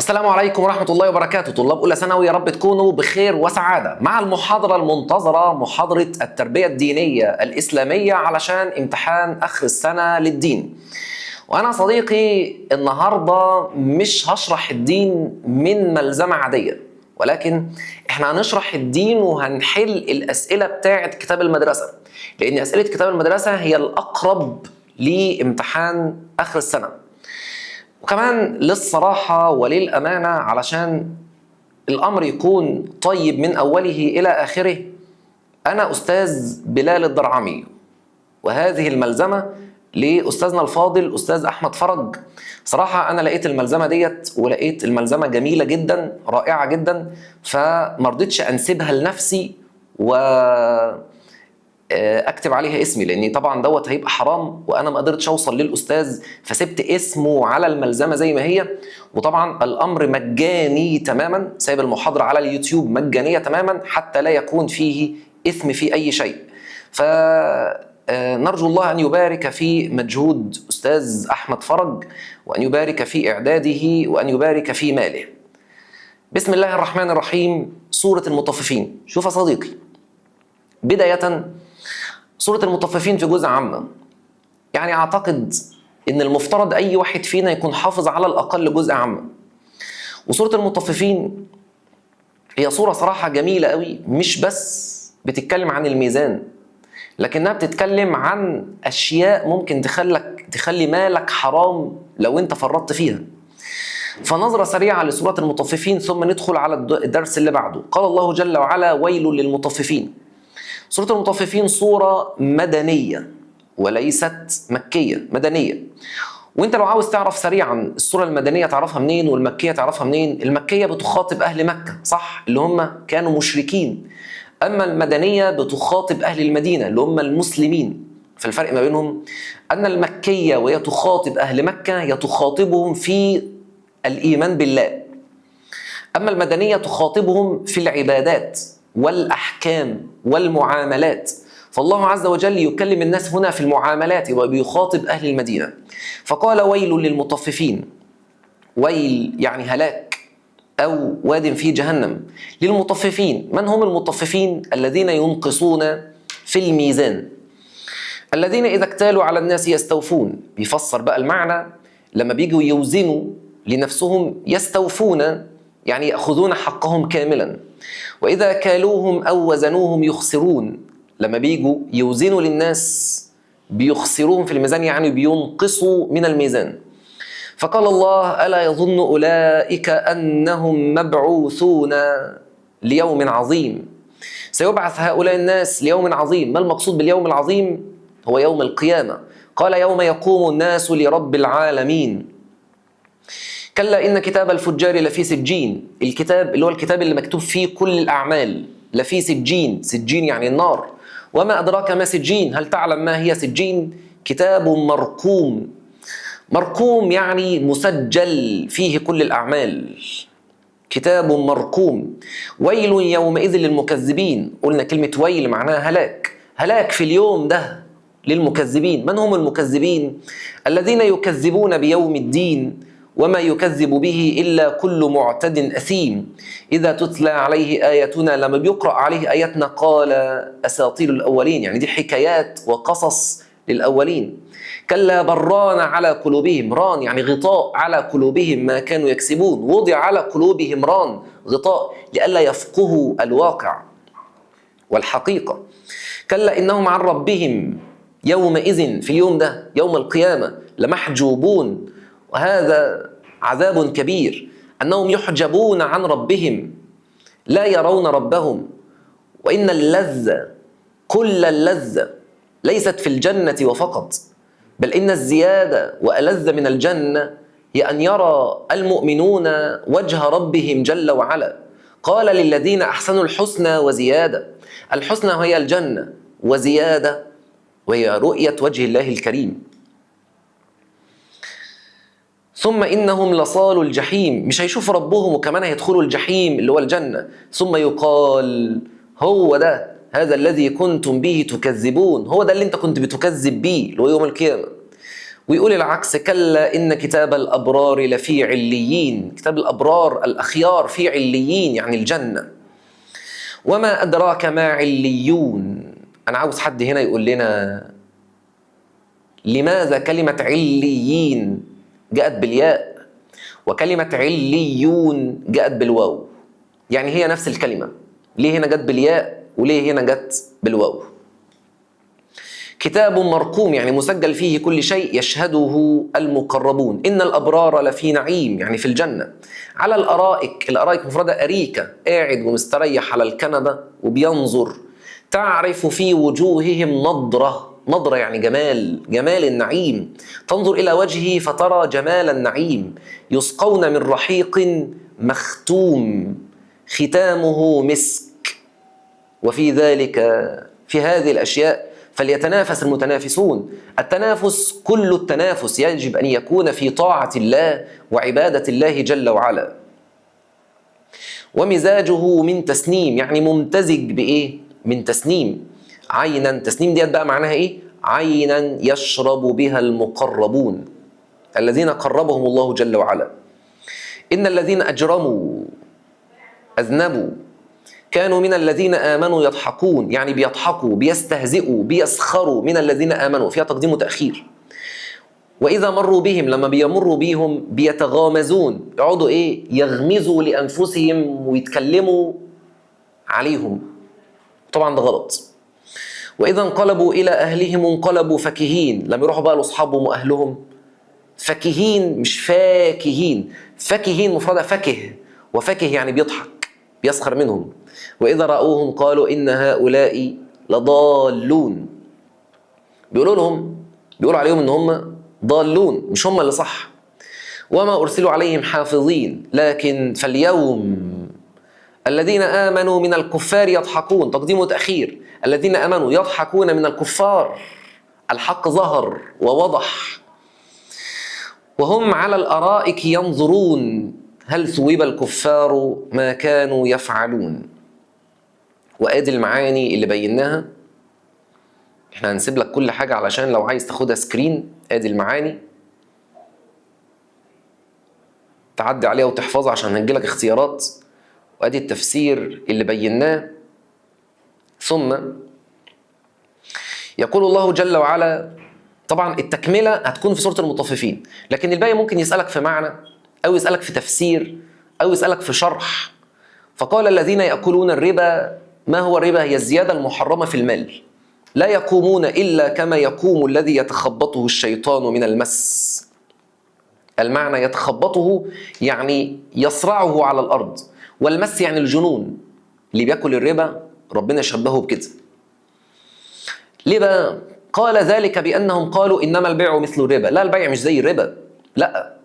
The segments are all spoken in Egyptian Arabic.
السلام عليكم ورحمة الله وبركاته. طلاب أولى ثانوي، يا رب تكونوا بخير وسعادة مع المحاضرة المنتظرة، محاضرة التربية الدينية الإسلامية علشان امتحان آخر السنة للدين. وأنا صديقي النهاردة مش هشرح الدين من ملزمة عادية، ولكن احنا هنشرح الدين وهنحل الأسئلة بتاعة كتاب المدرسة، لأن أسئلة كتاب المدرسة هي الأقرب لامتحان آخر السنة. وكمان للصراحة وللأمانة، علشان الأمر يكون طيب من أوله إلى آخره، أنا أستاذ بلال الدرعمي، وهذه الملزمة لأستاذنا الفاضل أستاذ أحمد فرج. صراحة أنا لقيت الملزمة ديت، ولقيت الملزمة جميلة جدا رائعة جدا، فمرضتش أنسبها لنفسي و اكتب عليها اسمي، لان طبعا دوت هيبقى حرام، وانا ما قدرتش اوصل للاستاذ، فسبت اسمه على الملزمه زي ما هي. وطبعا الامر مجاني تماما، سايب المحاضرة على اليوتيوب مجانية تماما حتى لا يكون فيه اثم في اي شيء. ف نرجو الله ان يبارك في مجهود استاذ احمد فرج، وان يبارك في اعداده، وان يبارك في ماله. بسم الله الرحمن الرحيم. سورة المطففين. شوف يا صديقي، بداية سورة المطففين في جزء عامة، يعني أعتقد إن المفترض أي واحد فينا يكون حافظ على الأقل جزء عامة. وسورة المطففين هي سورة صراحة جميلة قوي، مش بس بتتكلم عن الميزان، لكنها بتتكلم عن أشياء ممكن تخلي مالك حرام لو أنت فرطت فيها. فنظرة سريعة لسورة المطففين ثم ندخل على الدرس اللي بعده. قال الله جل وعلا: ويل للمطففين. سورة المطففين سورة مدنية وليست مكية، مدنية. وانت لو عاوز تعرف سريعا السورة المدنية تعرفها منين والمكية تعرفها منين، المكية بتخاطب أهل مكة، صح، اللي هم كانوا مشركين. أما المدنية بتخاطب أهل المدينة اللي هم المسلمين. فالفرق ما بينهم أن المكية وهي تخاطب أهل مكة يتخاطبهم في الإيمان بالله، أما المدنية تخاطبهم في العبادات والأحكام والمعاملات. فالله عز وجل يكلم الناس هنا في المعاملات وبيخاطب أهل المدينة. فقال: ويل للمطففين. ويل يعني هلاك أو واد في جهنم. للمطففين، من هم المطففين؟ الذين ينقصون في الميزان، الذين إذا اكتالوا على الناس يستوفون. بيفسر بقى المعنى، لما بيجوا يوزنوا لنفسهم يستوفون، يعني يأخذون حقهم كاملا. وإذا كالوهم أو وزنوهم يخسرون. لما بيجوا يوزنوا للناس بيخسروهم في الميزان، يعني بينقصوا من الميزان. فقال الله: ألا يظن أولئك أنهم مبعوثون ليوم عظيم. سيبعث هؤلاء الناس ليوم عظيم. ما المقصود باليوم العظيم؟ هو يوم القيامة. قال: يوم يقوم الناس لرب العالمين. كلا إن كتاب الفجار لفي سجين. الكتاب اللي هو الكتاب اللي مكتوب فيه كل الأعمال، لفي سجين. سجين يعني النار. وما أدراك ما سجين، هل تعلم ما هي سجين؟ كتاب مرقوم. مرقوم يعني مسجل فيه كل الأعمال، كتاب مرقوم. ويل يومئذ للمكذبين. قلنا كلمة ويل معناها هلاك، هلاك في اليوم ده للمكذبين. من هم المكذبين؟ الذين يكذبون بيوم الدين، وما يكذب به إلا كل معتد أثيم. إذا تتلى عليه آياتنا، لما بيقرأ عليه آياتنا، قال أساطير الأولين، يعني دي حكايات وقصص للأولين. كلا بران على قلوبهم. ران يعني غطاء على قلوبهم ما كانوا يكسبون. وضع على قلوبهم ران، غطاء، لئلا يفقهوا الواقع والحقيقة. كلا إنهم عن ربهم يومئذ، في اليوم ده يوم القيامة، لمحجوبون. وهذا عذاب كبير، أنهم يحجبون عن ربهم، لا يرون ربهم. وإن اللذة، كل اللذة، ليست في الجنة وفقط، بل إن الزيادة وألذ من الجنة هي أن يرى المؤمنون وجه ربهم جل وعلا. قال للذين أحسنوا الحسنى وزيادة. الحسنى هي الجنة، وزيادة وهي رؤية وجه الله الكريم. ثم إنهم لصالوا الجحيم. مش هيشوفوا ربهم وكمان هيدخلوا الجحيم اللي هو الجنة. ثم يقال: هو ده، هذا الذي كنتم به تكذبون. هو ده اللي انت كنت بتكذب به، اللي هو يوم القيامة. ويقول العكس: كلا إن كتاب الأبرار لفي عليين. كتاب الأبرار الأخيار في عليين يعني الجنة. وما أدراك ما عليون. أنا عاوز حد هنا يقول لنا لماذا كلمة عليين جاءت بالياء وكلمة عليون جاءت بالواو؟ يعني هي نفس الكلمة، ليه هنا جت بالياء وليه هنا جت بالواو؟ كتاب مرقوم يعني مسجل فيه كل شيء يشهده المقربون. إن الأبرار لفي نعيم يعني في الجنة. على الأرائك، الأرائك مفردة أريكة، قاعد ومستريح على الكنبة وبينظر. تعرف في وجوههم نضرة، نضرة يعني جمال، جمال النعيم. تنظر إلى وجهه فترى جمال النعيم. يسقون من رحيق مختوم ختامه مسك. وفي ذلك، في هذه الأشياء فليتنافس المتنافسون. التنافس، كل التنافس يجب أن يكون في طاعة الله وعبادة الله جل وعلا. ومزاجه من تسنيم يعني ممتزج بإيه؟ من تسنيم. عينا، تسنيم ديت بقى معناها إيه؟ عينا يشرب بها المقربون الذين قربهم الله جل وعلا. إن الذين أجرموا أذنبوا كانوا من الذين آمنوا يضحكون، يعني بيضحكوا بيستهزئوا بيسخروا من الذين آمنوا، فيها تقديم وتأخير. وإذا مروا بهم، لما بيمروا بهم بيتغامزون، يقعدوا إيه؟ يغمزوا لأنفسهم ويتكلموا عليهم، طبعا ده غلط. وإذا انقلبوا إلى أهلهم انقلبوا فكهين، لما يروحوا بقى لأصحابهم وأهلهم فكهين، مش فاكهين، فكهين مفردة فكه، وفكه يعني بيضحك بيسخر منهم. وإذا رأوهم قالوا إن هؤلاء لضالون، بيقولوا لهم، بيقولوا عليهم إن هم ضالون، مش هم اللي صح. وما أرسلوا عليهم حافظين، لكن فاليوم الذين آمنوا من الكفار يضحكون، تقديم وتأخير، الذين آمنوا يضحكون من الكفار، الحق ظهر ووضح. وهم على الأرائك ينظرون هل ثوب الكفار ما كانوا يفعلون. وادي المعاني اللي بيناها، احنا هنسيب لك كل حاجة علشان لو عايز تاخدها سكرين. ادي المعاني تعدي عليها وتحفظها عشان هتجيلك اختيارات. وادي التفسير اللي بيناه. ثم يقول الله جل وعلا، طبعا التكملة هتكون في سورة المطففين، لكن الباقي ممكن يسألك في معنى أو يسألك في تفسير أو يسألك في شرح. فقال الذين يأكلون الربا، ما هو الربا؟ هي الزيادة المحرمة في المال. لا يقومون إلا كما يقوم الذي يتخبطه الشيطان من المس. المعنى يتخبطه يعني يصرعه على الأرض، والمس يعني الجنون. اللي بياكل الربا ربنا شبهه بكده. ليه بقى؟ قال ذلك بأنهم قالوا إنما البيع مثل الربا. لا، البيع مش زي الربا. لا،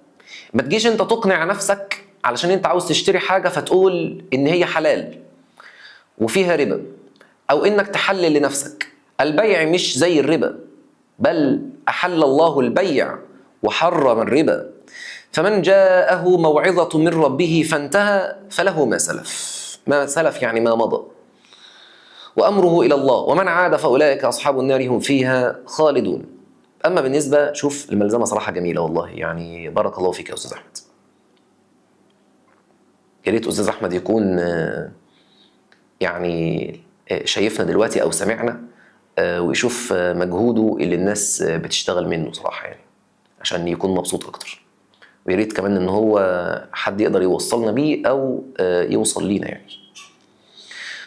ما تجيش انت تقنع نفسك علشان انت عاوز تشتري حاجة فتقول ان هي حلال وفيها ربا، او انك تحلل لنفسك. البيع مش زي الربا، بل أحل الله البيع وحرم الربا. فمن جاءه موعظة من ربه فانتهى فله ما سلف. ما سلف يعني ما مضى، وأمره إلى الله، ومن عاد فأولئك أصحاب النار هم فيها خالدون. أما بالنسبة، شوف الملزمة صراحة جميلة والله، يعني بارك الله فيك يا أستاذ أحمد. يا ريت أستاذ أحمد يكون يعني شايفنا دلوقتي أو سمعنا ويشوف مجهوده اللي الناس بتشتغل منه صراحة، يعني عشان يكون مبسوط أكتر. ويا ريت كمان إن هو حد يقدر يوصلنا بيه أو يوصل لينا يعني.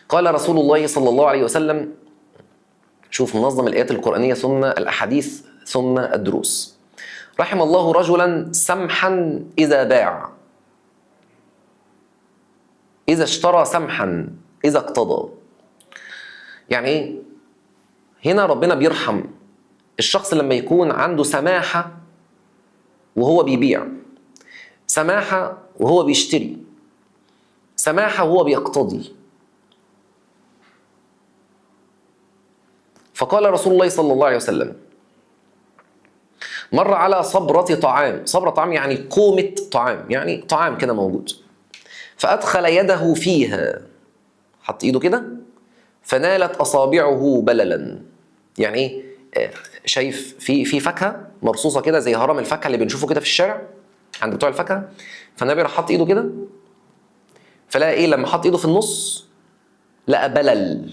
قال رسول الله صلى الله عليه وسلم، شوف منظم الآيات القرآنية ثم الأحاديث ثم الدروس. رحم الله رجلا سمحا إذا باع، إذا اشترى سمحا إذا اقتضى. يعني إيه؟ هنا ربنا بيرحم الشخص لما يكون عنده سماحة وهو بيبيع، سماحة وهو بيشتري، سماحة وهو بيقتضي. فقال رسول الله صلى الله عليه وسلم، مر على صبرة طعام، صبرة طعام يعني قومة طعام، يعني طعام كده موجود، فأدخل يده فيها، حط إيده كده، فنالت أصابعه بللا. يعني إيه؟ شايف في فاكهة مرصوصه كده زي هرم الفاكهة اللي بنشوفه كده في الشارع عند بتوع الفاكهة. فالنبي راح حط ايده كده، فلقى ايه لما حط ايده في النص؟ لقى بلل.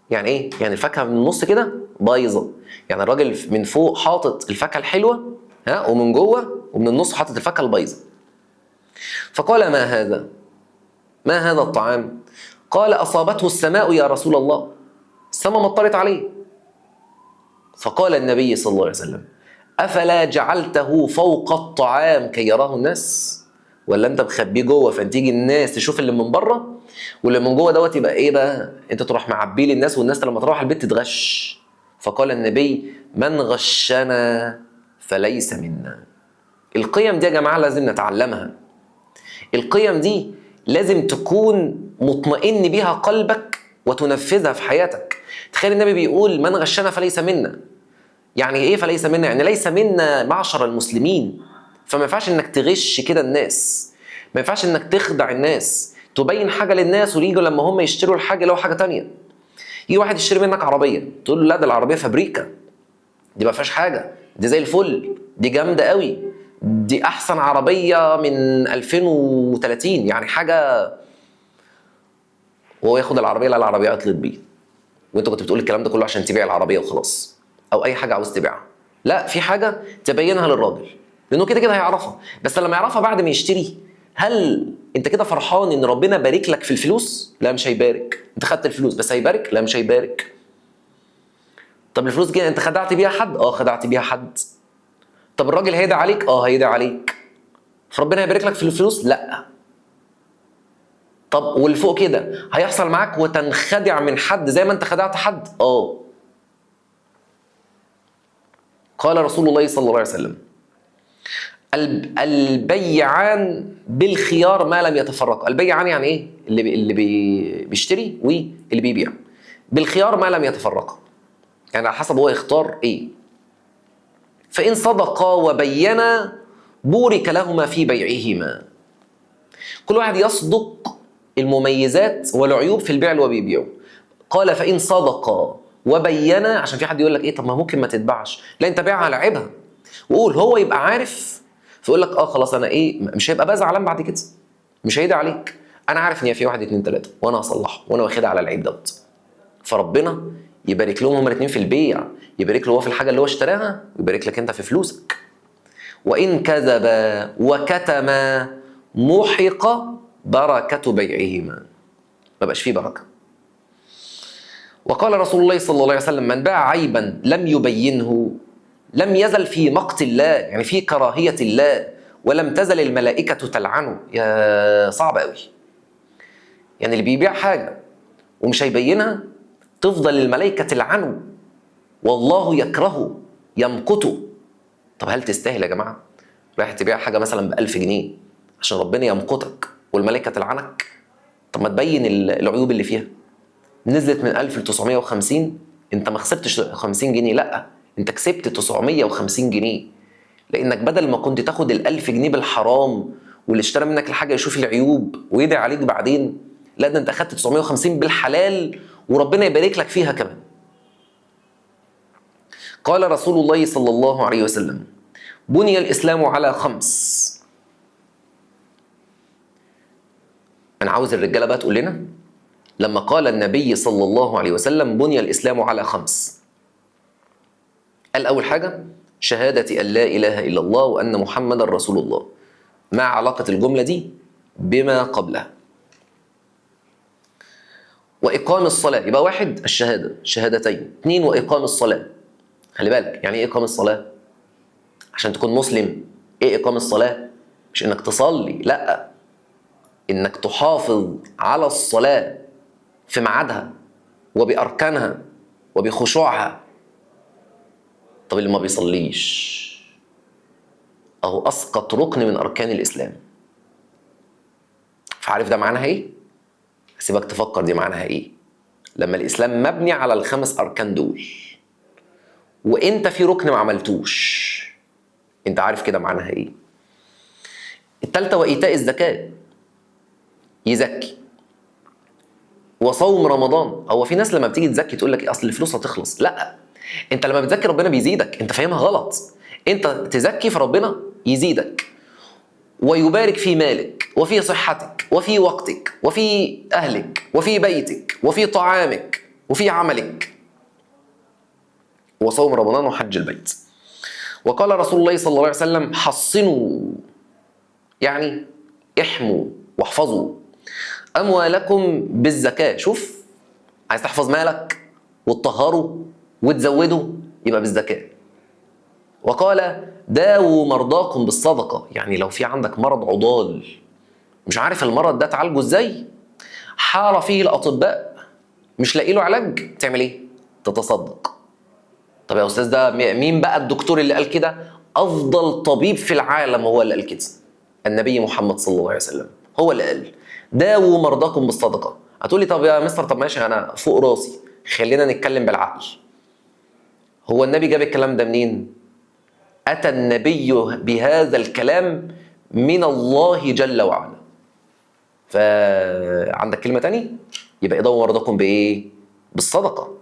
يعني ايه؟ يعني الفاكهة من النص كده بايظة، يعني الراجل من فوق حاطط الفاكهة الحلوة، ها، ومن جوه ومن النص حاطط الفاكهة البايظه. فقال ما هذا؟ ما هذا الطعام؟ قال اصابته السماء يا رسول الله، السماء مطرت عليه. فقال النبي صلى الله عليه وسلم افلا جعلته فوق الطعام كي يراه الناس؟ ولا انت مخبيه جوه فانت تيجي الناس تشوف اللي من بره واللي من جوه دوت يبقى ايه بقى؟ انت تروح معبيه للناس، والناس لما تروح البيت تتغش. فقال النبي من غشنا فليس منا. القيم دي يا جماعة لازم نتعلمها. القيم دي لازم تكون مطمئن بيها قلبك وتنفذها في حياتك. تخيل النبي بيقول من غشنا فليس منا. يعني ايه فليس منا؟ يعني ليس منا معشر المسلمين. فما ينفعش انك تغش كده الناس، ما ينفعش انك تخدع الناس، تبين حاجة للناس وييجوا لما هم يشتروا الحاجة لو حاجة تانية. يجي واحد يشتري منك عربية تقول له لا ده العربية فابريكا، دي ما فيهاش حاجة، دي زي الفل، دي جامدة قوي، دي احسن عربية من 2030، يعني حاجة. وهو ياخد العربية، لا العربية عطلت بيه، وانت كنت بتقول الكلام ده كله عشان تبيع العربية وخلاص، او اي حاجة عاوز تبيعها. لا، في حاجة تبينها للراجل لانه كده كده هيعرفها، بس لما يعرفها بعد ما يشتري، هل انت كده فرحان ان ربنا بارك لك في الفلوس؟ لا مش هيبارك. انت خدت الفلوس بس هيبارك؟ لا مش هيبارك. طب الفلوس دي انت خدعت بيها حد؟ خدعت بيها حد. طب الراجل هيدعي عليك؟ هيدعي عليك. فربنا هيبارك لك في الفلوس؟ لا. طب واللي فوق كده هيحصل معاك وتنخدع من حد زي ما انت خدعت حد؟ قال رسول الله صلى الله عليه وسلم البيعان بالخيار ما لم يتفرقا. البيعان يعني ايه؟ اللي بيشتري واللي بيبيع. بالخيار ما لم يتفرقا، يعني على حسب هو يختار ايه. فإن صدقا وبينا بورك لهما في بيعهما. كل واحد يصدق المميزات والعيوب في البيع اللي هو بيبيعه. قال فإن صدقا وبينا، عشان في حد يقول لك ايه طب ما ممكن ما تتباعش، لا انت بيعها على عيبها وقول، هو يبقى عارف فيقول لك خلاص انا ايه، مش هيبقى بقى زعلان بعد كده، مش هيدعي عليك، انا عارف ان هي في 1 2 3 وانا هصلحه وانا واخدها على العيب دوت. فربنا يبارك لهم هما الاثنين في البيع، يبارك له هو في الحاجة اللي هو اشتراها ويبارك لك انت في فلوسك. وان كذبا وكتما محق بركة بيعهما، ما بقاش فيه بركة. وقال رسول الله صلى الله عليه وسلم من باع عيبا لم يبينه لم يزل في مقت الله، يعني في كراهية الله، ولم تزل الملائكة تلعنه. يا صعب قوي، يعني اللي بيبيع حاجة ومش هيبينها تفضل الملائكة تلعنه والله يكرهه يمقته. طب هل تستاهل يا جماعة؟ رايح تبيع حاجة مثلا ب1000 جنيه عشان ربنا يمقتك والملائكة تلعنك؟ طب ما تبين العيوب اللي فيها. نزلت من 1000 ل 950، انت ما خسرتش 50 جنيه، لا انت كسبت 950 جنيه، لانك بدل ما كنت تاخد ال1000 جنيه بالحرام واللي اشترى منك الحاجة يشوف العيوب ويدعي عليك بعدين، لا ده انت اخدت 950 بالحلال وربنا يبارك لك فيها كمان. قال رسول الله صلى الله عليه وسلم بني الإسلام على 5. أنا عاوز الرجالة بقى تقول لنا لما قال النبي صلى الله عليه وسلم بني الإسلام على 5، قال أول حاجة شهادة أن لا إله إلا الله وأن محمدا رسول الله. ما علاقة الجملة دي بما قبلها؟ وإقام الصلاة، يبقى 1 الشهادة، شهادتين، 2 وإقام الصلاة. خلي بالك يعني إيه إقام الصلاة؟ عشان تكون مسلم إيه إقام الصلاة؟ مش إنك تصلي، لأ، إنك تحافظ على الصلاة في ميعادها وبأركانها وبخشوعها. طب اللي ما بيصليش أهو أسقط ركن من أركان الإسلام. فعارف ده معناها إيه؟ هسيبك تفكر دي معناها إيه؟ لما الإسلام مبني على ال5 أركان دول وإنت في ركن ما عملتوش، إنت عارف كده معناها إيه؟ التالتة وإيتاء الزكاة، يزكي، وصوم رمضان. هو في ناس لما بتيجي تزكي تقول لك اصل الفلوس هتخلص، لا، انت لما بتزكي ربنا بيزيدك، انت فاهمها غلط. انت تزكي فربنا يزيدك ويبارك في مالك وفي صحتك وفي وقتك وفي أهلك وفي بيتك وفي طعامك وفي عملك. وصوم رمضان وحج البيت. وقال رسول الله صلى الله عليه وسلم حصنوا، يعني احموا واحفظوا أموالكم بالزكاة. شوف، عايز تحفظ مالك وتطهره وتزوده يبقى بالزكاة. وقال داووا مرضاكم بالصدقة، يعني لو في عندك مرض عضال مش عارف المرض ده تعالجه ازاي، حار فيه الأطباء مش لاقي له علاج، تعمل ايه؟ تتصدق. طب يا أستاذ ده مين بقى الدكتور اللي قال كده؟ أفضل طبيب في العالم هو اللي قال كده، النبي محمد صلى الله عليه وسلم هو اللي قال داووا مرضاكم بالصدقة. هتقولي طب يا مستر، طب ماشي أنا فوق راسي، خلينا نتكلم بالعقل. هو النبي جاب الكلام ده منين؟ أتى النبي بهذا الكلام من الله جل وعلا. فعندك كلمة تاني؟ يبقى داووا مرضاكم بإيه؟ بالصدقة.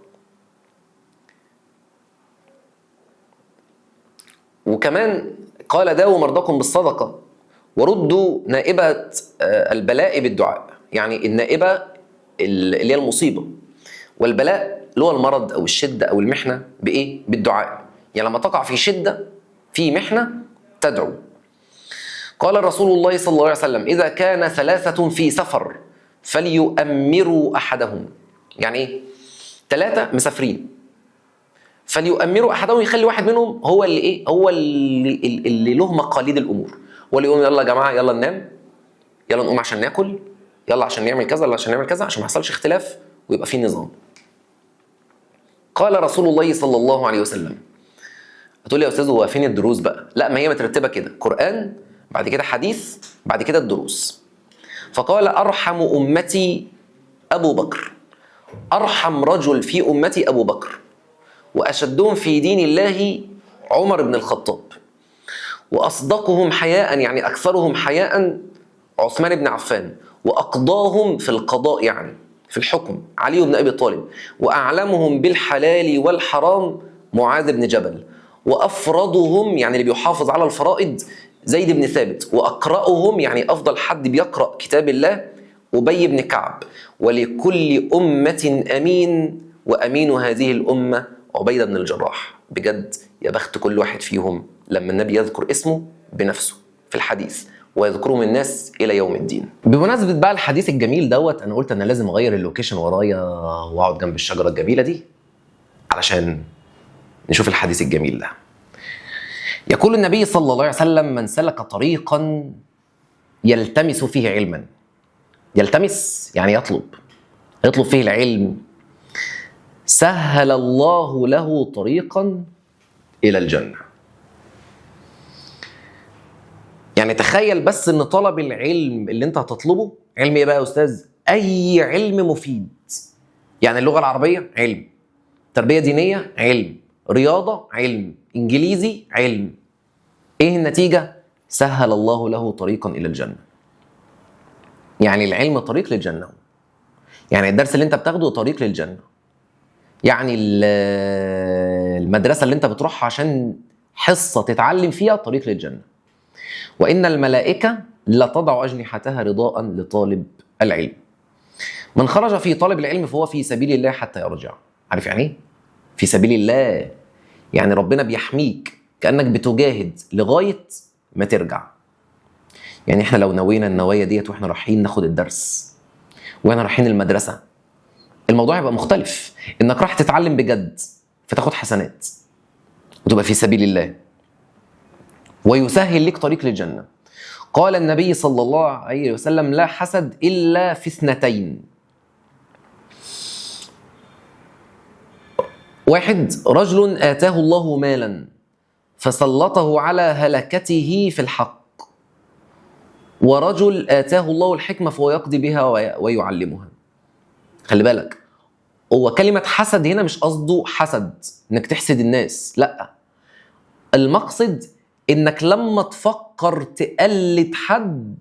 وكمان قال داووا مرضاكم بالصدقة وردوا نائبة البلاء بالدعاء، يعني النائبة اللي هي المصيبة، والبلاء اللي هو المرض أو الشدة أو المحنة، بإيه؟ بالدعاء. يعني لما تقع في شدة في محنة تدعو. قال رسول الله صلى الله عليه وسلم إذا كان ثلاثة في سفر فليؤمروا أحدهم. يعني إيه؟ ثلاثة مسافرين فليؤمروا أحدهم، يخلي واحد منهم هو اللي إيه؟ هو اللي له مقاليد الأمور، هو اللي يقول يلا يا جماعة يلا ننام، يلا نقوم عشان ناكل، يلا عشان نعمل كذا، يلا عشان نعمل كذا، عشان ما يحصلش اختلاف ويبقى في نظام. قال رسول الله صلى الله عليه وسلم، هتقول لي يا استاذ هو فين الدروس بقى؟ لا، ما هي مترتبة كده، قران بعد كده حديث بعد كده الدروس. فقال ارحم امتي ابو بكر، ارحم رجل في امتي ابو بكر، واشدهم في دين الله عمر بن الخطاب، واصدقهم حياء يعني اكثرهم حياء عثمان بن عفان، واقضاهم في القضاء يعني في الحكم علي بن ابي طالب، واعلمهم بالحلال والحرام معاذ بن جبل، وافرضهم يعني اللي بيحافظ على الفرائض زيد بن ثابت، واقرأهم يعني افضل حد بيقرأ كتاب الله ابي بن كعب، ولكل امة امين، وامين هذه الامة عبيدة بن الجراح. بجد يا بخت كل واحد فيهم لما النبي يذكر اسمه بنفسه في الحديث ويذكرهم الناس الى يوم الدين. بمناسبة بقى الحديث الجميل دوت، انا قلت انا لازم اغير ال location ورايا واقعد جنب الشجرة الجميلة دي علشان نشوف الحديث الجميل ده. يقول النبي صلى الله عليه وسلم من سلك طريقا يلتمس فيه علما، يلتمس يعني يطلب، يطلب فيه العلم، سهل الله له طريقا الى الجنة. يعني تخيل بس ان طلب العلم اللي انت هتطلبه، علم ايه بقى يا استاذ؟ اي علم مفيد، يعني اللغة العربية علم، تربيه دينية علم، رياضة علم، انجليزي علم. ايه النتيجة؟ سهل الله له طريقا الى الجنة. يعني العلم طريق للجنة، يعني الدرس اللي انت بتاخده طريق للجنة، يعني المدرسة اللي انت بتروحها عشان حصة تتعلم فيها طريق للجنة. وإن الملائكة لتضع أجنحتها رضاء لطالب العلم. من خرج في طالب العلم فهو في سبيل الله حتى يرجع. عارف يعني ايه؟ في سبيل الله يعني ربنا بيحميك كأنك بتجاهد لغاية ما ترجع. يعني احنا لو نوينا النوايا ديت واحنا رايحين ناخد الدرس واحنا رايحين المدرسة، الموضوع يبقى مختلف، انك راح تتعلم بجد فتاخد حسنات وتبقى في سبيل الله ويسهل لك طريق للجنة. قال النبي صلى الله عليه وسلم لا حسد إلا في اثنتين. واحد، رجل آتاه الله مالا فسلطه على هلكته في الحق، ورجل آتاه الله الحكمة فهو يقضي بها ويعلمها. خلي بالك، هو كلمة حسد هنا مش قصده حسد انك تحسد الناس، لا، المقصد انك لما تفكر تقلد حد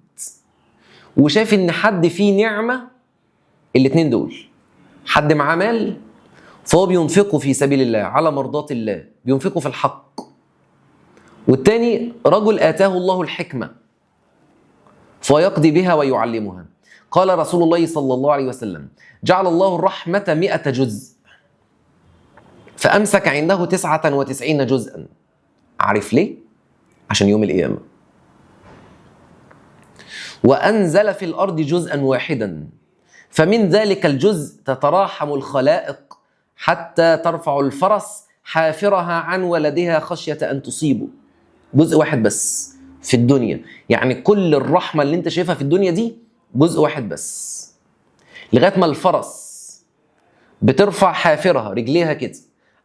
وشايف ان حد فيه نعمة، الاتنين دول، حد معاه مال فهو بينفقه في سبيل الله على مرضاة الله، بينفقه في الحق. والتاني رجل آتاه الله الحكمة فيقضي بها ويعلمها. قال رسول الله صلى الله عليه وسلم: جعل الله الرحمة 100 جزء فأمسك عنده 99 جزءا. عارف ليه؟ عشان يوم القيامة. وأنزل في الأرض جزءا واحدا، فمن ذلك الجزء تتراحم الخلائق حتى ترفع الفرس حافرها عن ولدها خشية أن تصيبه. جزء واحد بس في الدنيا، يعني كل الرحمة اللي انت شايفها في الدنيا دي جزء واحد بس، لغاية ما الفرس بترفع حافرها رجليها كده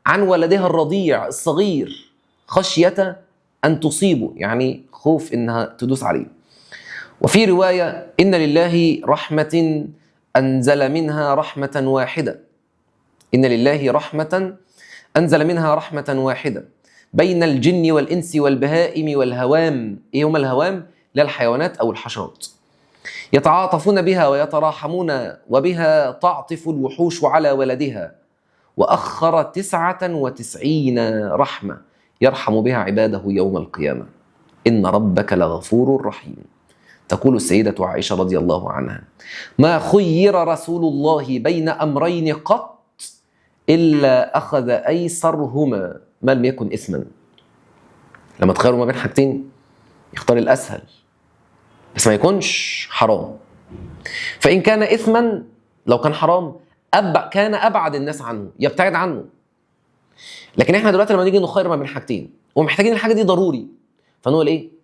عن ولدها الرضيع الصغير خشية أن تصيبه، يعني خوف إنها تدوس عليه. وفي رواية: إن لله رحمة أنزل منها رحمة واحدة، إن لله رحمة أنزل منها رحمة واحدة بين الجن والإنس والبهائم والهوام. إيه هم الهوام؟ لا الحيوانات أو الحشرات. يتعاطفون بها ويتراحمون، وبها تعطف الوحوش على ولدها. وأخر 99 رحمة يرحم بها عباده يوم القيامة. إن ربك لغفور رحيم. تقول السيدة عائشة رضي الله عنها: ما خير رسول الله بين أمرين قط إلا أخذ أيسرهما ما لم يكن إثما. لما تخيروا ما بين حاجتين يختار الأسهل بس ما يكونش حرام. فإن كان إثما، لو كان حرام كان أبعد الناس عنه، يبتعد عنه. لكن إحنا دلوقتي لما نيجي نخير ما بين حاجتين ومحتاجين الحاجة دي ضروري، فنقول إيه؟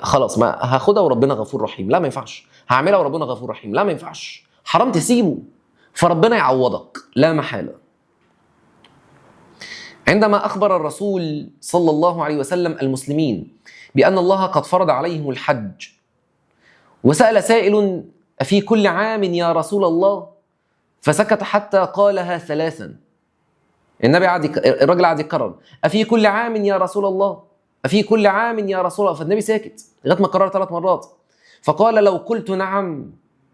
خلاص ما هاخدها وربنا غفور رحيم. لا ما ينفعش. هعملها وربنا غفور رحيم. لا ما ينفعش. حرام تسيبه فربنا يعوضك لا محالة. عندما أخبر الرسول صلى الله عليه وسلم المسلمين بأن الله قد فرض عليهم الحج، وسأل سائل: أفي كل عام يا رسول الله؟ فسكت حتى قالها ثلاثا. النبي الراجل قعد يكرر: أفي كل عام يا رسول الله، أفي كل عام يا رسول الله. فالنبي ساكت لغاية ما كرر 3 مرات. فقال: لو قلت نعم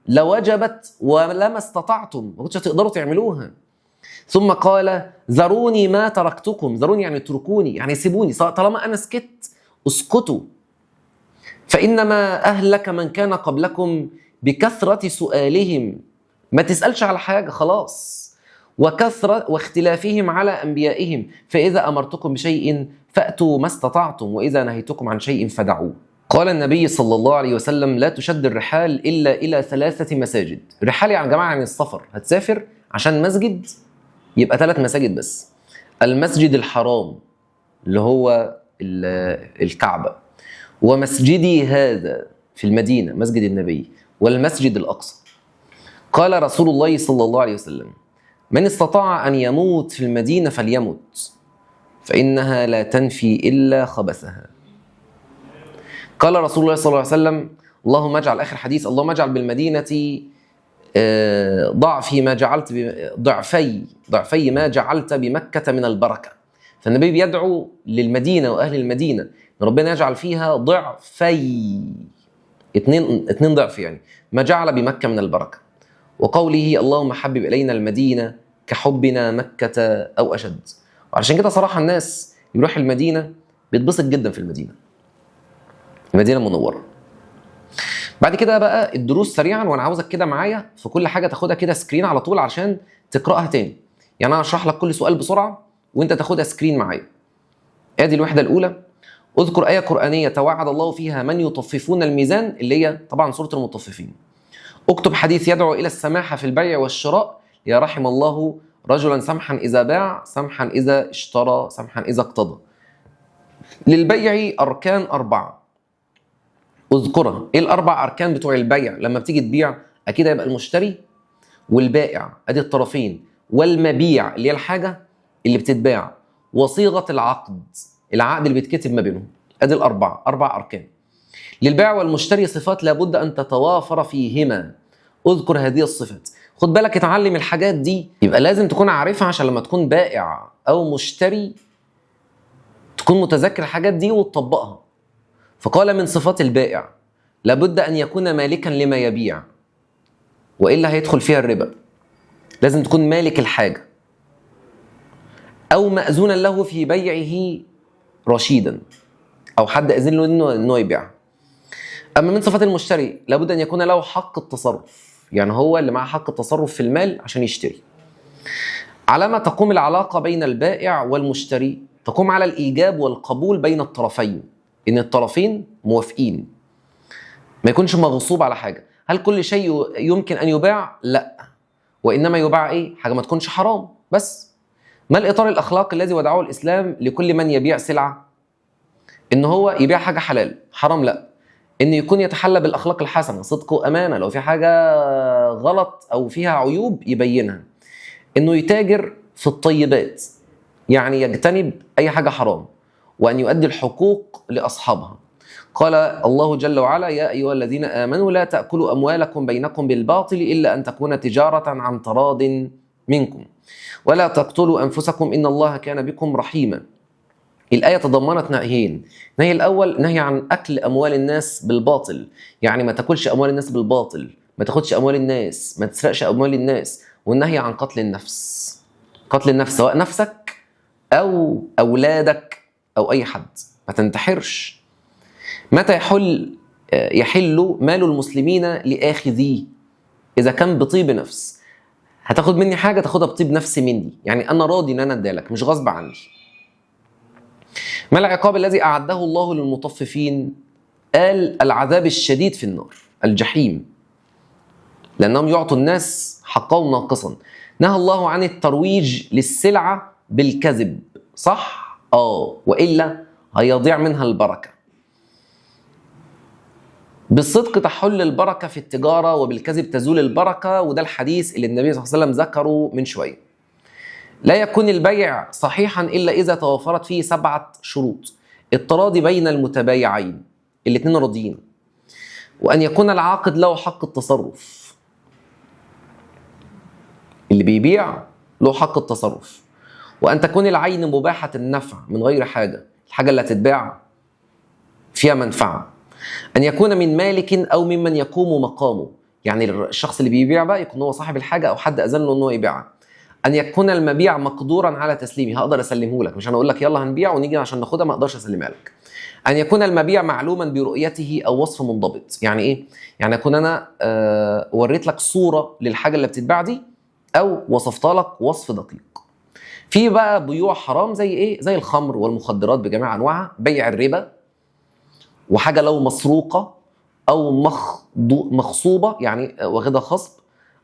لوجبت ولما استطعتم، ما كنتش هتقدروا تعملوها. ثم قال: ذروني ما تركتكم. ذروني يعني اتركوني، يعني سيبوني، طالما أنا سكت اسكتوا. فإنما أهلك من كان قبلكم بكثرة سؤالهم، ما تسألش على حاجة خلاص، وكثرة واختلافهم على أنبيائهم. فإذا أمرتكم بشيء فأتوا ما استطعتم، وإذا نهيتكم عن شيء فدعوه. قال النبي صلى الله عليه وسلم: لا تشد الرحال إلا إلى 3 مساجد. رحال يعني جماعة عن السفر، هتسافر عشان مسجد يبقى 3 مساجد بس: المسجد الحرام اللي هو الكعبة، ومسجدي هذا في المدينة مسجد النبي، والمسجد الأقصى. قال رسول الله صلى الله عليه وسلم: من استطاع أن يموت في المدينة فليمت، فإنها لا تنفي إلا خبثها. قال رسول الله صلى الله عليه وسلم: اللهم اجعل، آخر حديث، اللهم اجعل بالمدينة ضعفي ما جعلت ضعفي ما جعلت بمكة من البركة. فالنبي بيدعو للمدينة وأهل المدينة إن ربنا يجعل فيها ضعفي، 2 ضعف يعني ما جعل بمكة من البركة. وقوله: اللهم حبب إلينا المدينة كحبنا مكة أو أشد. وعشان كده صراحة الناس يروح المدينة بيتبسط جدا في المدينة، المدينة المنورة. بعد كده بقى الدروس سريعا، وانا عاوزك كده معايا في كل حاجة تاخدها كده screen على طول عشان تقراها تاني. يعني انا هشرح لك كل سؤال بسرعة وانت تاخدها screen معايا. ادي الوحدة الاولى: اذكر آية قرآنية توعد الله فيها من يطففون الميزان، اللي هي طبعا سورة المطففين. اكتب حديث يدعو إلى السماحة في البيع والشراء، يا رحم الله رجلا سمحا إذا باع، سمحا إذا اشترى، سمحا إذا اقتضى. للبيع أركان 4 اذكرها. ايه ال4 أركان بتوع البيع؟ لما بتيجي تبيع أكيد هيبقى المشتري والبائع، أدي الطرفين، والمبيع اللي هي الحاجة اللي بتتباع، وصيغة العقد، العقد اللي بيتكتب ما بينهم. ادي 4 اركان. للبائع والمشتري صفات لابد ان تتوافر فيهما، اذكر هذه الصفات. خد بالك اتعلم الحاجات دي، يبقى لازم تكون عارفها عشان لما تكون بائع او مشتري تكون متذكر الحاجات دي وتطبقها. فقال: من صفات البائع لابد ان يكون مالكا لما يبيع، والا هيدخل فيها الربا. لازم تكون مالك الحاجة. او مأذونا له في بيعه رشيدا، او حد اذن له انه يبيع. اما من صفات المشتري لابد ان يكون له حق التصرف، يعني هو اللي معاه حق التصرف في المال عشان يشتري. على ما تقوم العلاقة بين البائع والمشتري؟ تقوم على الإيجاب والقبول بين الطرفين، إن الطرفين موافقين، ما يكونش مغصوب على حاجة. هل كل شيء يمكن أن يباع؟ لا، وإنما يباع إيه؟ حاجة ما تكونش حرام بس. ما الإطار الأخلاقي الذي وضعه الإسلام لكل من يبيع سلعة؟ إن هو يبيع حاجة حلال، حرام لا. إن يكون يتحلى بالأخلاق الحسنة، صدق وأمانة، لو في حاجة غلط أو فيها عيوب يبينها. إنه يتاجر في الطيبات، يعني يجتنب أي حاجة حرام، وأن يؤدي الحقوق لأصحابها. قال الله جل وعلا: يا أيها الذين آمنوا لا تأكلوا أموالكم بينكم بالباطل إلا أن تكون تجارة عن تراض منكم ولا تقتلوا أنفسكم إن الله كان بكم رحيما. الآية تضمنت نهيين. النهي الأول نهي عن أكل أموال الناس بالباطل، يعني ما تاكلش أموال الناس بالباطل، ما تاخدش أموال الناس، ما تسرقش أموال الناس. والنهي عن قتل النفس، قتل النفس سواء نفسك أو أولادك أو أي حد، ما تنتحرش. متى يحل مال المسلمين لآخذيه؟ إذا كان بطيب نفس. هتاخد مني حاجة تاخدها بطيب نفس مني، يعني أنا راضي إن أنا أديلك، مش غصب عني. ما العقاب الذي أعده الله للمطففين؟ قال العذاب الشديد في النار، الجحيم، لأنهم يعطوا الناس حقهم ناقصا. نهى الله عن الترويج للسلعة بالكذب، صح؟ وإلا هيضيع منها البركة. بالصدق تحل البركة في التجارة وبالكذب تزول البركة، وده الحديث اللي النبي صلى الله عليه وسلم ذكره من شوية. لا يكون البيع صحيحا إلا إذا توفرت فيه 7 شروط: التراضي بين المتبايعين، الاثنين راضيين، وأن يكون العاقد له حق التصرف، اللي بيبيع له حق التصرف، وأن تكون العين مباحة النفع من غير حاجة، الحاجة اللي هتتباع فيها منفعة، أن يكون من مالك أو ممن يقوم مقامه، يعني الشخص اللي بيبيع بقى يكون هو صاحب الحاجة أو حد أذن له أنه يبيعها، أن يكون المبيع مقدورا على تسليمه، هقدر أسلمه لك، مش أنا أقول لك يلا هنبيع ونيجي عشان ناخدها ما أقدرش أسلمها لك. أن يكون المبيع معلوما برؤيته أو وصف منضبط، يعني إيه؟ يعني أكون أنا وريت لك صورة للحاجة اللي بتتباع دي أو وصفتها لك وصف دقيق. في بقى بيوع حرام زي إيه؟ زي الخمر والمخدرات بجميع أنواعها، بيع الربا، وحاجة لو مسروقة أو مغصوبة يعني واخدها خصب،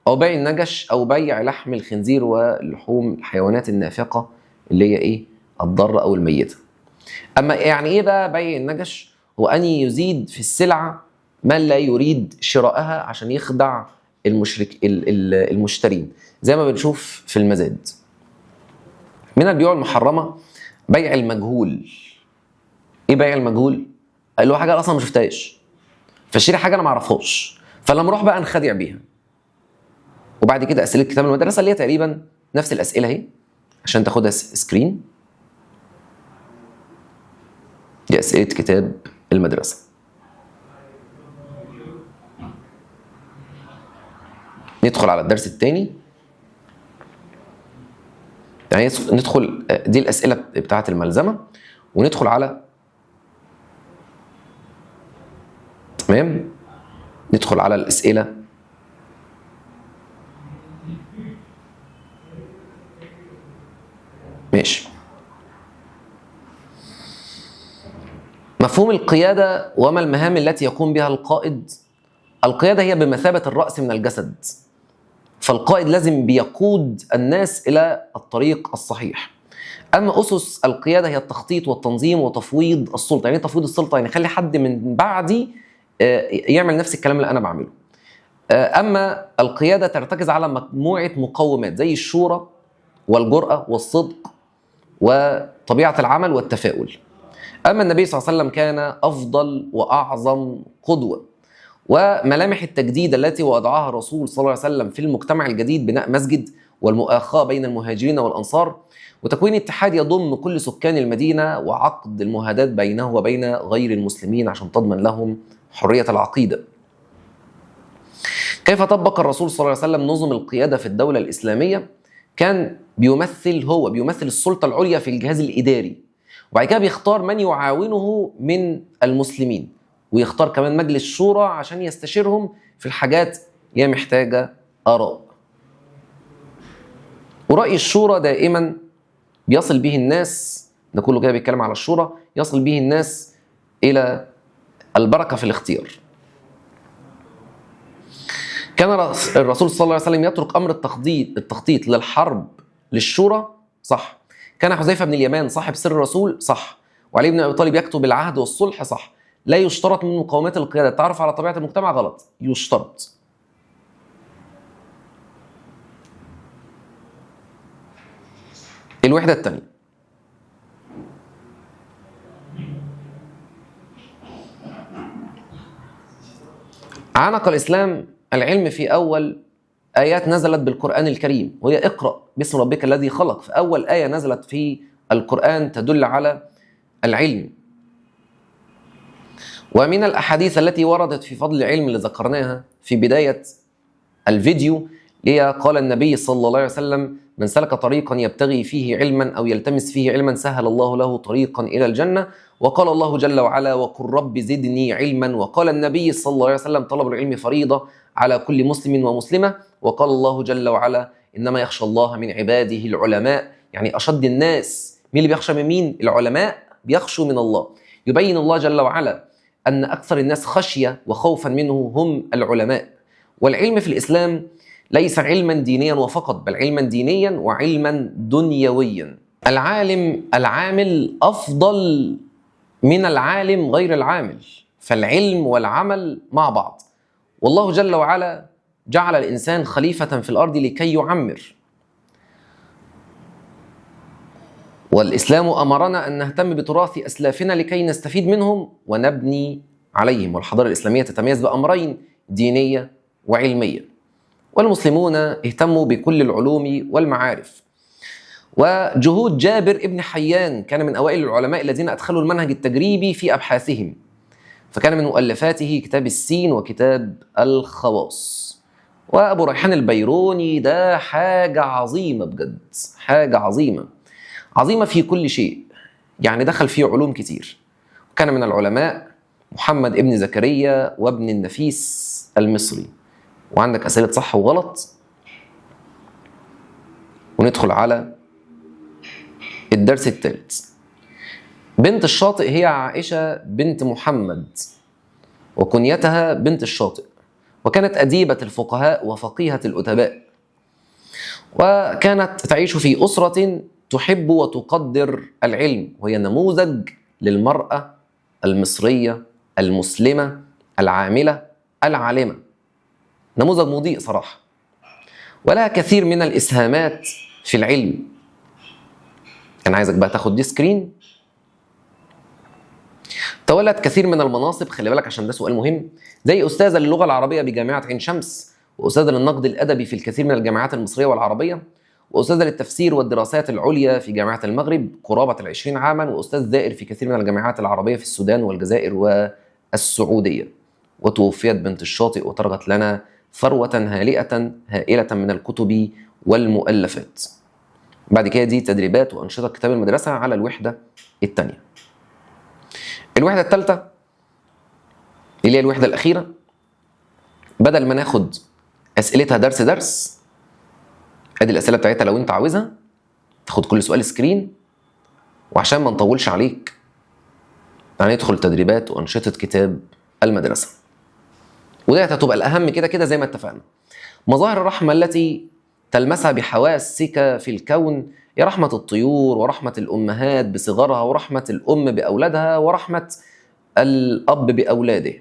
أو بيع النجش، أو بيع لحم الخنزير ولحوم الحيوانات النافقة اللي هي إيه؟ الضارة أو الميتة. أما يعني إيه بقى بيع النجش؟ هو أن يزيد في السلعة ما لا يريد شراءها عشان يخدع المشترين، زي ما بنشوف في المزاد. من البيوع المحرمة بيع المجهول. إيه بيع المجهول؟ اللي هو حاجة أصلا ما شفتهاش، فاشتري حاجة أنا ما أعرفهاش، فلما أروح بقى أنخدع بيها. وبعد كده أسئلة كتاب المدرسة اللي هي تقريبا نفس الأسئلة أهي عشان تاخدها screen. دي أسئلة كتاب المدرسة. ندخل على الدرس الثاني. يعني ندخل دي الأسئلة بتاعة الملزمة، وندخل على تمام، ندخل على الأسئلة. ماشي. مفهوم القيادة وما المهام التي يقوم بها القائد؟ القيادة هي بمثابة الرأس من الجسد، فالقائد لازم بيقود الناس إلى الطريق الصحيح. أما أسس القيادة هي التخطيط والتنظيم وتفويض السلطة. يعني تفويض السلطة يعني خلي حد من بعدي يعمل نفس الكلام اللي أنا بعمله. أما القيادة ترتكز على مجموعة مقومات زي الشورى والجرأة والصدق وطبيعة العمل والتفاؤل. أما النبي صلى الله عليه وسلم كان أفضل وأعظم قدوة. وملامح التجديد التي وضعها الرسول صلى الله عليه وسلم في المجتمع الجديد، بناء مسجد والمؤاخاة بين المهاجرين والأنصار، وتكوين اتحاد يضم كل سكان المدينة، وعقد المهادات بينه وبين غير المسلمين عشان تضمن لهم حرية العقيدة. كيف طبق الرسول صلى الله عليه وسلم نظم القيادة في الدولة الإسلامية؟ كان بيمثل، هو بيمثل السلطة العليا في الجهاز الإداري، وبعد كده بيختار من يعاونه من المسلمين، ويختار كمان مجلس شورى عشان يستشيرهم في الحاجات اللي هي محتاجة آراء. ورأي الشورى دائما بيصل به الناس، ده كله كده بيتكلم على الشورى، يصل به الناس إلى البركة في الاختيار. كان الرسول صلى الله عليه وسلم يترك أمر التخطيط للحرب للشورى، صح. كان حذيفة بن اليمان صاحب سر الرسول، صح. وعلي بن أبي طالب يكتب العهد والصلح، صح. لا يشترط من مقومات القيادة التعرف على طبيعة المجتمع، غلط، يشترط. الوحدة الثانية، عانق الإسلام العلم في أول آيات نزلت بالقرآن الكريم، وهي اقرأ باسم ربك الذي خلق. فأول آية نزلت في القرآن تدل على العلم. ومن الأحاديث التي وردت في فضل العلم اللي ذكرناها في بداية الفيديو، ليه قال النبي صلى الله عليه وسلم: من سلك طريقا يبتغي فيه علما أو يلتمس فيه علما سهل الله له طريقا إلى الجنة. وقال الله جل وعلا: وقل رب زدني علما. وقال النبي صلى الله عليه وسلم: طلب العلم فريضة على كل مسلم ومسلمة. وقال الله جل وعلا: إنما يخشى الله من عباده العلماء. يعني أشد الناس، مين اللي بيخشى من مين؟ العلماء بيخشوا من الله. يبين الله جل وعلا أن أكثر الناس خشية وخوفا منه هم العلماء. والعلم في الإسلام ليس علما دينيا وفقط، بل علما دينيا وعلما دنيويا. العالم العامل أفضل من العالم غير العامل، فالعلم والعمل مع بعض. والله جل وعلا جعل الإنسان خليفة في الأرض لكي يعمر. والإسلام أمرنا أن نهتم بتراث أسلافنا لكي نستفيد منهم ونبني عليهم. والحضارة الإسلامية تتميز بأمرين: دينية وعلمية. والمسلمون اهتموا بكل العلوم والمعارف. وجهود جابر ابن حيان كان من أوائل العلماء الذين أدخلوا المنهج التجريبي في أبحاثهم، فكان من مؤلفاته كتاب السين وكتاب الخواص. وأبو ريحان البيروني ده حاجة عظيمة بجد، حاجة عظيمة، عظيمة في كل شيء، يعني دخل فيه علوم كتير. وكان من العلماء محمد ابن زكريا وابن النفيس المصري. وعندك أسئلة صح وغلط. وندخل على الدرس الثالث. بنت الشاطئ هي عائشة بنت محمد، وكنيتها بنت الشاطئ، وكانت أديبة الفقهاء وفقيهة الأدباء، وكانت تعيش في أسرة تحب وتقدر العلم، وهي نموذج للمرأة المصرية المسلمة العاملة العالمة، نموذج مضيء صراحة، ولها كثير من الإسهامات في العلم. أنا عايزك بقى تاخد دي سكرين. تولت كثير من المناصب، خلي بالك عشان ده سؤال مهم، زي أستاذة للغة العربية بجامعة عين شمس، وأستاذة للنقد الأدبي في الكثير من الجامعات المصرية والعربية، وأستاذة للتفسير والدراسات العليا في جامعة المغرب قرابة 20 عاما، وأستاذ زائر في كثير من الجامعات العربية في السودان والجزائر والسعودية. وتوفيت بنت الشاطئ وتركت لنا ثروة هائلة من الكتب والمؤلفات. بعد كده دي تدريبات وأنشطة كتاب المدرسة على الوحدة الثانية. الوحدة الثالثة اللي هي الوحدة الأخيرة، بدل ما ناخد أسئلتها درس درس، ادي الأسئلة بتاعتها لو أنت عاوزها، تاخد كل سؤال سكرين. وعشان ما نطولش عليك هندخل تدريبات وأنشطة كتاب المدرسة، وده هتبقى الأهم كده كده زي ما اتفقنا. مظاهر الرحمة التي تلمسها بحواسك في الكون هي رحمة الطيور، ورحمة الأمهات بصغارها، ورحمة الأم بأولادها، ورحمة الأب بأولاده.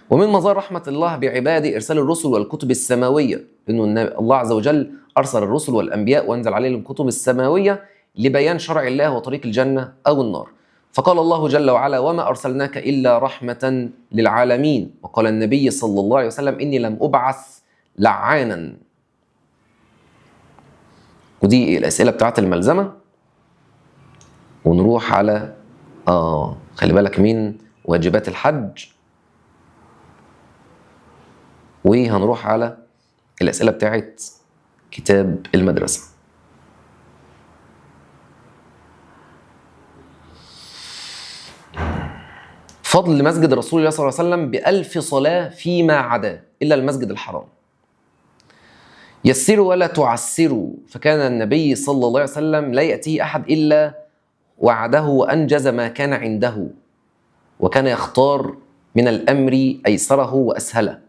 ومن مظاهر رحمة الله بعباده إرسال الرسل والكتب السماوية، إنه الله عز وجل أرسل الرسل والأنبياء وأنزل عليهم الكتب السماوية لبيان شرع الله وطريق الجنة أو النار. فقال الله جل وعلا: وما أرسلناك إلا رحمة للعالمين. وقال النبي صلى الله عليه وسلم: إني لم أبعث لعانا. ودي الأسئلة بتاعت الملزمة. ونروح على خلي بالك من واجبات الحج، وهنروح على الأسئلة بتاعت كتاب المدرسة. فضل مسجد رسول الله صلى الله عليه وسلم ب1000 صلاة فيما عداه إلا المسجد الحرام. يسروا ولا تعسروا، فكان النبي صلى الله عليه وسلم لا يأتيه أحد إلا وعده وأنجز ما كان عنده، وكان يختار من الأمر أيسره وأسهله.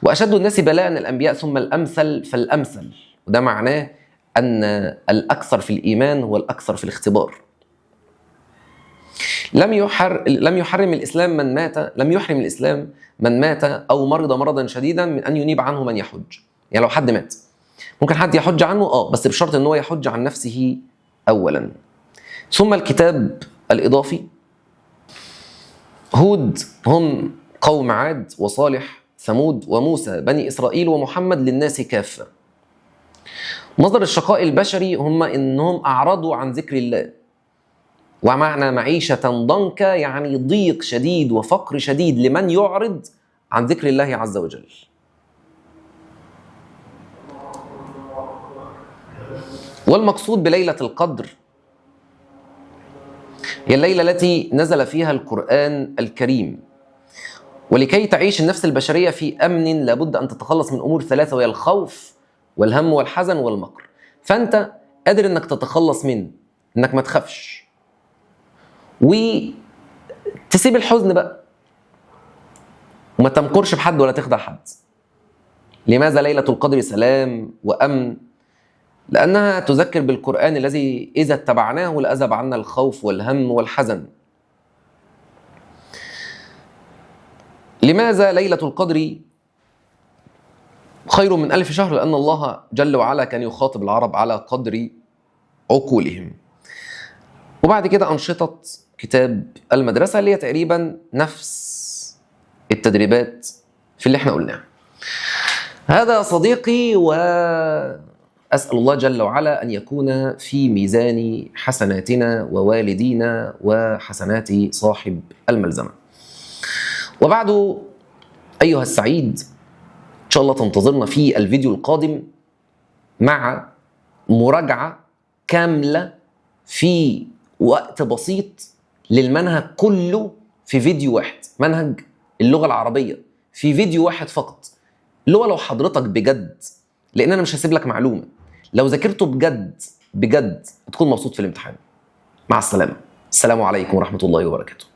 وأشد الناس بلاء الأنبياء ثم الأمثل فالأمثل، وده معناه أن الأكثر في الإيمان هو الأكثر في الاختبار. لم يحرم الإسلام من مات، لم يحرم الإسلام من مات أو مرض مرضا شديدا من أن ينيب عنه من يحج. يعني لو حد مات ممكن حد يحج عنه، بس بشرط أن هو يحج عن نفسه أولا. ثم الكتاب الإضافي: هود هم قوم عاد، وصالح ثمود، وموسى بني إسرائيل، ومحمد للناس كافة. مصدر الشقاء البشري هم إنهم أعرضوا عن ذكر الله، ومعنى معيشة ضنكا يعني ضيق شديد وفقر شديد لمن يعرض عن ذكر الله عز وجل. والمقصود بليلة القدر هي الليلة التي نزل فيها القرآن الكريم. ولكي تعيش النفس البشرية في أمن لابد أن تتخلص من أمور ثلاثة، وهي الخوف والهم والحزن والمكر. فأنت قادر أنك تتخلص من أنك ما تخافش وتسيب الحزن بقى، وما تمكرش بحد ولا تخدع حد. لماذا ليلة القدر سلام وأمن؟ لأنها تذكر بالقرآن الذي إذا اتبعناه لأذهب عنا الخوف والهم والحزن. لماذا ليلة القدر خير من 1000 شهر؟ لأن الله جل وعلا كان يخاطب العرب على قدر عقولهم. وبعد كده أنشطة كتاب المدرسة اللي هي تقريبا نفس التدريبات في اللي احنا قلناه. هذا صديقي، وأسأل الله جل وعلا أن يكون في ميزان حسناتنا ووالدينا وحسنات صاحب الملزمة. وبعد أيها السعيد، إن شاء الله تنتظرنا في الفيديو القادم مع مراجعة كاملة في وقت بسيط للمنهج كله في فيديو واحد، منهج اللغة العربية في فيديو واحد فقط. اللي هو لو حضرتك بجد، لأن أنا مش هسيب لك معلومة، لو ذاكرته بجد بجد هتكون مبسوط في الامتحان. مع السلامة، السلام عليكم ورحمة الله وبركاته.